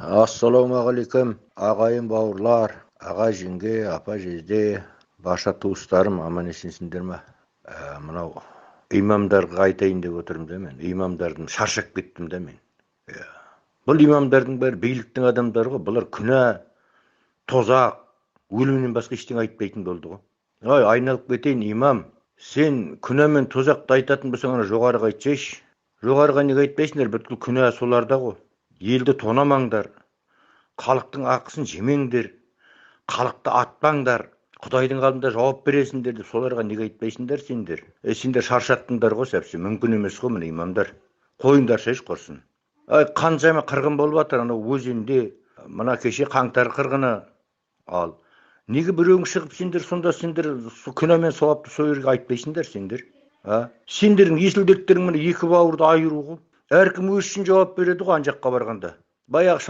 Ассалаумағалейкум, ағайын, бауырлар, аға, жеңге, апа, жезде, барша туыстарым, аман есенсіңдер ма? Мынау имамдарға айтайын деп отырмын да мен. Имамдардың шаршап кеттім да мен. Иә. Бұл имамдардың бәрі биліктің адамдары ғой. Бұлар күнә, тозақ, өлімнен басқа ештеңе айтпайтын болды ғой. Ой, айналып кетейін, имам. Сен күнә мен тозақты айтатын болсаң, ана жоғарыға айтсайшы. Жоғарыға неге айтпайсыңдар? Бүткіл күнә соларда ғой. Елді тонамаңдар, халықтың ақысын жемеңдер, халықты атпаңдар, құдайдың алдында жауап бересіңдер деп соларға неге айтпайсыңдар сендер? Е, сендер шаршаттыңдар ғой совсем, мүмкін емес қой міне, имамдар. Қойыңдаршы, құрсын. Ай, қаншама қырғын болып жатыр анау өзенде, мына кеше қаңтар қырғыны. Ал неге біреуің шығып сендер сонда сендер күнә мен сауапты сол жерге айтпайсыңдар сендер? А? Сендердің есіл дерттерің міне екі бауырды айыру ғой. Әркім өз үшін жауап береді ғой ана жаққа барғанда. Баяғы